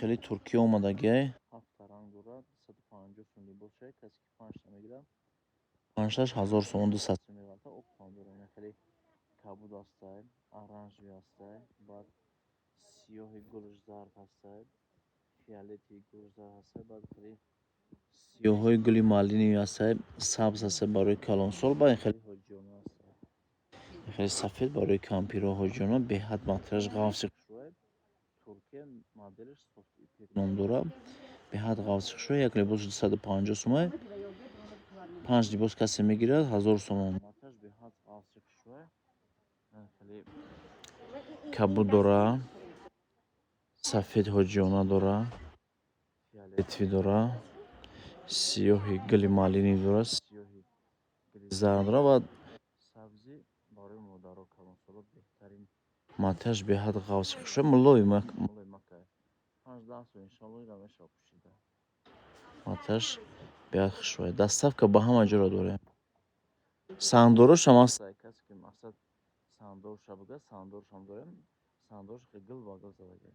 Хеле Туркия омадагиай. Ҳафта ранг дорад, 150 сум либосшай. Касе ки панҷта мегирад, панҷташ 1000 сомон, 200 сум меғалта. Оптом дорем. Хеле кабуд ҳастай, оранжевый ҳастай, баъд сиёҳи гулш зард ҳастай, фиолетовый гулш зард ҳастай, баъд хеле сиёҳҳои гули малиновый ҳастай, сабз ҳастай барои калонсол, баъд хеле ҳоҷиёна ҳастай. Хеле сафед барои кампиро, ҳоҷиёна. Беҳад материалаш ғафси хушрӯй. Туркия, моделаш Софт Ипек ном дорад. Беҳад ғафси хушрӯй. Як либос 250 сумай. Панҷ либос касе мегирад, 1000 сомон. Материалаш беҳад ғафси хушрӯй. Хеле кабуд дора, сафед ҳоҷиёна дора, фиолетовый дора, сиёҳи гули малиновый дора, сиёҳи гули зард дора ва сабзи барои модаро, калонсоло беҳтарин. Материалаш беҳад ғафси хушрӯй, мулоимакай. 5-10 сол иншоалло ира мешавад пӯшида. Материалаш беҳад хушрӯй. Доставка ба ҳама ҷоро дорем. Сандорошам ҳастай. Касе ки мақсад сандорша бигӯяд, сандоршам дорем. Сандорш гул ба гул задагиай.